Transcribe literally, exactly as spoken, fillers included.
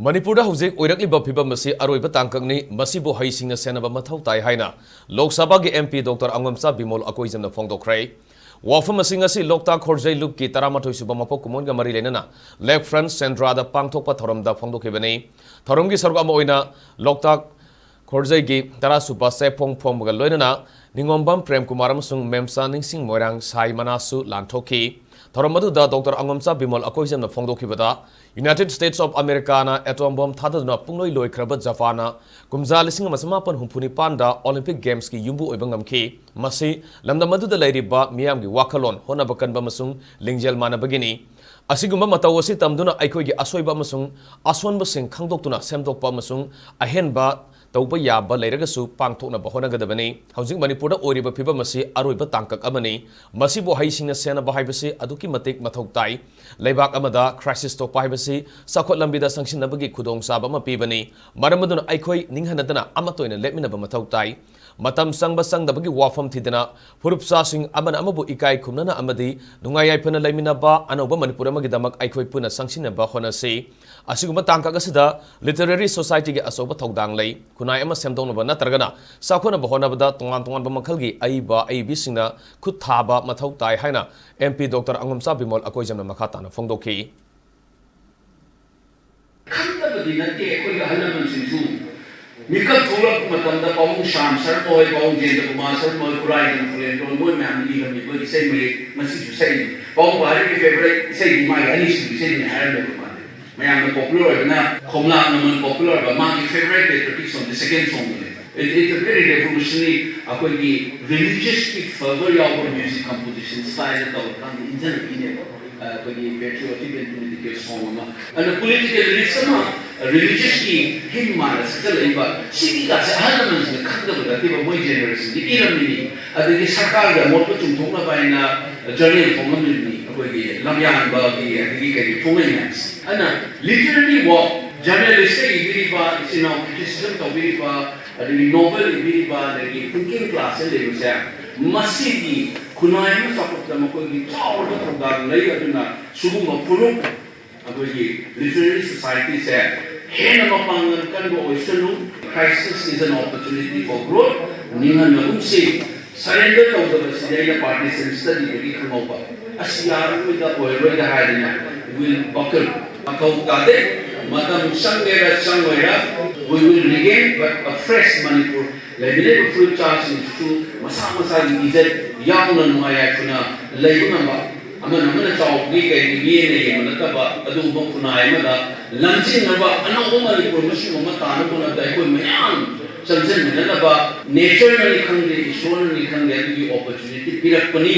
ꯃꯅꯤꯄꯨꯔꯗ ꯍꯧꯖꯤꯛ ꯑꯣꯏꯔꯛꯂꯤꯕ ꯐꯤꯕꯝ ꯑꯁꯤ ꯑꯔꯣꯏꯕ ꯇꯥꯡꯀꯛꯅꯤ, ꯃꯁꯤꯕꯨ ꯍꯩꯁꯤꯡꯅ ꯁꯦꯟꯅꯕ ꯃꯊꯧ ꯇꯥꯏ ꯍꯥꯏꯅ ꯂꯣꯛ ꯁꯚꯥꯒꯤ M P Doctor Angomcha Bimol ꯑꯀꯣꯏꯖꯝꯅ ꯐꯣꯡꯗꯣꯛꯈ꯭ꯔꯦ꯫ ꯋꯥꯐꯝ ꯑꯁꯤ ꯉꯁꯤ ꯂꯣꯛꯇꯥꯛ ꯈꯣꯔꯖꯩ ꯂꯨꯞꯀꯤ ꯇꯔꯥꯃꯥꯊꯣꯏ ꯁꯨꯕ ꯃꯄꯣꯛ ꯀꯨꯝꯑꯣꯟꯒ ꯃꯔꯤ ꯂꯩꯅꯅ Lake Front ꯁꯦꯟꯗ꯭ꯔꯥꯗ ꯄꯥꯡꯊꯣꯛꯄ ꯊꯧꯔꯝꯗ ꯐꯣꯡꯗꯣꯛꯈꯤꯕꯅꯤ꯫ ꯊꯧꯔꯝꯒꯤ ꯁꯔꯨꯛ ꯑꯃ ꯑꯣꯏꯅ ꯂꯣꯛꯇꯥꯛ ꯈꯣꯔꯖꯩꯒꯤ ꯇꯔꯥ ꯁꯨꯕ ꯆꯦꯐꯣꯡ ꯐꯣꯡꯕꯒ ꯂꯣꯏꯅꯅ ꯅꯤꯉꯣꯝꯕꯝ ꯄ꯭ꯔꯦꯝꯀꯨꯃꯥꯔ ꯑꯃꯁꯨꯡ ꯃꯦꯝꯆꯥ ꯅꯤꯡꯁꯤꯡ ꯃꯣꯏꯔꯥꯡ ꯁꯥꯏ ꯃꯅꯥꯁꯨ ꯂꯥꯟꯊꯣꯛꯈꯤ꯫ ꯊꯧꯔꯝ ꯑꯗꯨꯗ Doctor ꯑꯉꯣꯝꯆꯥ ꯕꯤꯃꯣꯜ ꯑꯀꯣꯏꯖꯝꯅ ꯐꯣꯡꯗꯣꯛꯈꯤꯕꯗ, United States of Americaꯅ ꯑꯦꯇꯣꯝ ꯕꯣꯝ ꯊꯥꯗꯗꯨꯅ ꯄꯨꯡꯂꯣꯏ ꯂꯣꯏꯈ꯭ꯔꯕ ꯖꯄꯥꯟꯅ ꯀꯨꯝꯖꯥ ꯂꯤꯁꯤꯡ ꯑꯃ ꯆꯃꯥꯄꯟ ꯍꯨꯝꯐꯨ ꯅꯤꯄꯥꯟꯗ Olympic Gamesꯀꯤ ꯌꯨꯝꯕꯨ ꯑꯣꯏꯕ ꯉꯝꯈꯤ꯫ ꯃꯁꯤ ꯂꯝꯗꯝ ꯑꯗꯨꯗ ꯂꯩꯔꯤꯕ ꯃꯤꯌꯥꯝꯒꯤ ꯋꯥꯈꯜꯂꯣꯟ, ꯍꯣꯠꯅꯕ ꯀꯟꯕ ꯑꯃꯁꯨꯡ ꯂꯤꯡꯖꯦꯜ ꯃꯥꯟꯅꯕꯒꯤꯅꯤ꯫ ꯑꯁꯤꯒꯨꯝꯕ ꯃꯇꯧ ꯑꯁꯤ ꯇꯝꯗꯨꯅ ꯑꯩꯈꯣꯏꯒꯤ ꯑꯁꯣꯏꯕ ꯑꯃꯁꯨꯡ ꯑꯁꯣꯟꯕꯁꯤꯡ ꯈꯪꯗꯣꯛꯇꯨꯅ ꯁꯦꯝꯗꯣꯛꯄ ꯑꯃꯁꯨꯡ ꯑꯍꯦꯟꯕ ꯇꯧꯕ ꯌꯥꯕ ꯂꯩꯔꯒꯁꯨ ꯄꯥꯡꯊꯣꯛꯅꯕ ꯍꯣꯠꯅꯒꯗꯕꯅꯤ꯫ ꯍꯧꯖꯤꯛ ꯃꯅꯤꯄꯨꯔꯗ ꯑꯣꯏꯔꯤꯕ ꯐꯤꯕꯝ ꯑꯁꯤ ꯑꯔꯣꯏꯕ ꯇꯥꯡꯀꯛ ꯑꯃꯅꯤ꯫ ꯃꯁꯤꯕꯨ ꯍꯩꯁꯤꯡꯅ ꯁꯦꯟꯅꯕ ꯍꯥꯏꯕꯁꯤ ꯑꯗꯨꯛꯀꯤ ꯃꯇꯤꯛ ꯃꯊꯧ ꯇꯥꯏ꯫ ꯂꯩꯕꯥꯛ ꯑꯃꯗ crisis ꯊꯣꯛꯄ ꯍꯥꯏꯕꯁꯤ ꯆꯥꯎꯈꯠ ꯂꯝꯕꯤꯗ ꯆꯪꯁꯤꯟꯅꯕꯒꯤ ꯈꯨꯗꯣꯡꯆꯥꯕ ꯑꯃ ꯄꯤꯕꯅꯤ꯫ ꯃꯔꯝ ꯑꯗꯨꯅ ꯑꯩꯈꯣꯏ ꯅꯤꯡꯍꯟꯅꯗꯅ ꯑꯃꯠꯇ ꯑꯣꯏꯅ ꯂꯦꯞꯃꯤꯟꯅꯕ ꯃꯊꯧ ꯇꯥꯏ꯫ ꯃꯇꯝ ꯆꯪꯕ ꯆꯪꯗꯕꯒꯤ ꯋꯥꯐꯝ ꯊꯤꯗꯅ ꯐꯨꯔꯨꯞ ꯆꯥꯁꯤꯡ ꯑꯃꯅ ꯑꯃꯕꯨ ꯏꯀꯥꯏ ꯈꯨꯝꯅꯅ ꯑꯃꯗꯤ ꯅꯨꯡꯉꯥꯏ ꯌꯥꯏꯐꯅ ꯂꯩꯃꯤꯟꯅꯕ ꯑꯅꯧꯕ ꯃꯅꯤꯄꯨꯔ ꯑꯃꯒꯤꯗꯃꯛ ꯑꯩꯈꯣꯏ ꯄꯨꯟꯅ ꯆꯪꯁꯤꯟꯅꯕ ꯍꯣꯠꯅꯁꯤ꯫ ꯑꯁꯤꯒꯨꯝꯕ ꯇꯥꯡꯀꯛ ꯑꯁꯤꯗ literary societyꯒꯤ ꯑꯆꯧꯕ ꯊꯧꯗꯥꯡ ꯂꯩ꯫ ꯈꯨꯟꯅꯥꯏ ꯑꯃ ꯁꯦꯝꯗꯣꯛꯅꯕ ꯅꯠꯇ꯭ꯔꯒꯅ ꯆꯥꯎꯈꯠꯅꯕ ꯍꯣꯠꯅꯕꯗ ꯇꯣꯉꯥꯟ ꯇꯣꯉꯥꯟꯕ ꯃꯈꯜꯒꯤ ꯑꯏꯕ ꯑꯏꯕꯤꯁꯤꯡꯅ ꯈꯨꯠ ꯊꯥꯕ ꯃꯊꯧ ꯇꯥꯏ ꯍꯥꯏꯅ M P Doctor Angomcha Bimol ꯑꯀꯣꯏꯖꯝꯅ ꯃꯈꯥ ꯇꯥꯅ ꯐꯣꯡꯗꯣꯛꯈꯤ꯫ ꯈꯪꯗꯕꯗꯤ ꯅꯠꯇꯦ, ꯑꯩꯈꯣꯏꯒꯤ ꯑꯍꯜ ꯂꯃꯟꯁꯤꯡꯁꯨ ꯃꯤꯀꯞ ꯊꯣꯛꯂꯛꯄ ꯃꯇꯝꯗ ꯄꯥꯕꯨꯡ ꯁ꯭ꯌꯥꯝ ꯁꯔꯃ ꯍꯣꯏ, ꯄꯥꯕꯨꯡ ꯖꯌꯦꯟꯗ ꯀꯨꯃꯥꯔ ꯁꯔꯃ ꯍꯣꯏ, ꯈꯨꯔꯥꯏ ꯅꯣꯡꯊꯣꯂꯦꯟ ꯍꯣꯏ, ꯃꯣꯏ ꯃꯌꯥꯝꯅ ꯏꯔꯝꯃꯤꯕ ꯏꯁꯩ ꯃꯌꯦꯛ ꯉꯁꯤꯁꯨ ꯁꯛꯏ꯫ ꯄꯥꯕꯨꯡ ꯕꯍꯥꯗꯨꯔꯒꯤ favourite ꯏꯁꯩꯗꯤ ꯃꯥꯒꯤ ꯑꯅꯤꯁꯨꯕ ꯏꯁꯩꯗꯨꯅꯤ ꯍꯥꯏꯔꯝꯃꯦꯕ ꯃꯥꯗꯤ꯫ ꯃꯌꯥꯝꯅ popular ꯑꯣꯏꯕꯅ ꯈꯣꯝꯂꯥꯛ ꯅꯃꯟ popular ꯑꯣꯏꯕ, ꯃꯥꯒꯤ favourite patriotic song ꯗꯤ second song ꯗꯨꯅꯦ꯫ It, it's a very revolutionary, ꯑꯩꯈꯣꯏꯒꯤ religious ꯀꯤ fervour ꯌꯥꯎꯕ music composition style ꯇꯧꯔꯀꯥꯟꯗ ꯏꯟꯖꯟꯕꯤꯅꯦꯕ꯫ ꯑ, ꯑꯩꯈꯣꯏꯒꯤ patriotic and political song ꯑꯃ꯫ ꯑꯗꯨꯅ political lyrics ꯑꯃ, religious ꯀꯤ hymn ꯃꯥꯅ ꯁꯛꯆꯜꯂꯛꯏꯕ, ꯁꯤꯒꯤꯒꯁꯦ ꯑꯍꯜ ꯂꯃꯟꯁꯤꯡꯅ ꯈꯪꯗꯕ ꯅꯠꯇꯦꯕ, ꯃꯣꯏ generation ꯗꯤ ꯏꯔꯝꯃꯤꯅꯤ꯫ ꯑꯗꯒꯤ ꯁꯔꯀꯥꯔꯒꯤ ꯑꯃꯣꯠꯄ ꯆꯨꯝꯊꯣꯛꯅꯕ ꯍꯥꯏꯅ journal ꯐꯣꯡꯉꯝꯃꯤꯕꯅꯤ, ꯑꯩꯈꯣꯏꯒꯤ ꯂꯝꯌꯥꯟꯕꯒꯤ ꯑꯗꯒꯤ ꯀꯩꯒꯤ ꯐꯣꯡꯉꯛꯏ ꯃꯌꯥꯝꯁꯦ꯫ ꯑꯗꯨꯅ literary work, journalist ꯇ ꯏꯕꯤꯔꯤꯕ, ꯏꯆꯤꯟ ꯏꯅꯥꯎ criticism ꯇꯧꯕꯤꯔꯤꯕ, ꯑꯗꯒꯤ novel ꯏꯕꯤꯔꯤꯕ, ꯑꯗꯒꯤ thinking class ꯇ ꯂꯩꯕꯁꯦ, ꯃꯁꯤꯒꯤ ꯈꯨꯟꯅꯥꯏ ꯑꯃ ꯆꯥꯎꯈꯠꯄꯗ ꯃꯈꯣꯏꯒꯤ ꯆꯥꯎꯔꯕ ꯊꯧꯗꯥꯡ ꯂꯩ꯫ ꯑꯗꯨꯅ ꯁꯤꯒꯨꯝꯕ ꯐꯨꯔꯨꯞ, ꯑꯩꯈꯣꯏꯒꯤ literary society ꯁꯦ ꯍꯦꯟꯅ ꯃꯄꯥꯡꯒꯜ ꯀꯟꯕ ꯑꯣꯏꯁꯅꯨ꯫ Crisis is an opportunity for growth꯫ ꯅꯤꯡꯍꯟꯅꯒꯨꯝꯁꯤ꯫ Surrender ꯇꯧꯗꯕꯁꯤꯗꯤ ꯑꯩꯅ partisan study ꯗꯒꯤ ꯈꯪꯍꯧꯕ꯫ ꯑꯁ, ꯌꯥꯔꯔꯣꯏꯗ, ꯑꯣꯏꯔꯔꯣꯏꯗ ꯍꯥꯏꯗꯅ will buckle꯫ ꯃꯊꯧ ꯇꯥꯗꯦ꯫ ꯃꯇꯝ ꯆꯪꯒꯦꯔꯥ ꯆꯪꯉꯣꯏꯔꯥ, we will regain, but a fresh Manipur꯫ ꯂꯩꯃꯤꯟꯅꯔꯤꯕ ꯐꯨꯔꯨꯞ ꯆꯥꯁꯤꯡꯁꯤꯁꯨ ꯃꯁꯥ ꯃꯁꯥꯒꯤ ꯏꯖꯠ ꯌꯥꯎꯅ ꯅꯨꯡꯉꯥꯏ ꯌꯥꯏꯐꯅ ꯂꯩꯕ ꯉꯝꯕ, ꯑꯃꯅ ꯑꯃꯅ ꯆꯥꯎꯕꯒꯤ ꯀꯩꯒꯤ ꯃꯤꯠꯌꯦꯡꯅ ꯌꯦꯡꯕ ꯅꯠꯇꯕ, ꯑꯗꯨꯒꯨꯝꯕ ꯈꯨꯟꯅꯥꯏ ꯑꯃꯗ ꯂꯝꯖꯤꯡꯅꯕ, ꯑꯅꯧꯕ ꯃꯅꯤꯄꯨꯔ ꯑꯃ ꯁꯤꯒꯨꯝꯕ ꯑꯃ ꯇꯥꯅꯕ ꯍꯣꯠꯅꯕꯗ ꯑꯩꯈꯣꯏ ꯃꯌꯥꯝ ꯆꯪꯁꯤꯟꯃꯤꯟꯅꯅꯕ nature ꯅꯅꯤ ꯈꯪꯗꯦ, ꯏꯁꯣꯔꯅꯅꯤ ꯈꯪꯗꯦ, ꯑꯗꯨꯒꯤ opportunity ꯄꯤꯔꯛꯄꯅꯤ꯫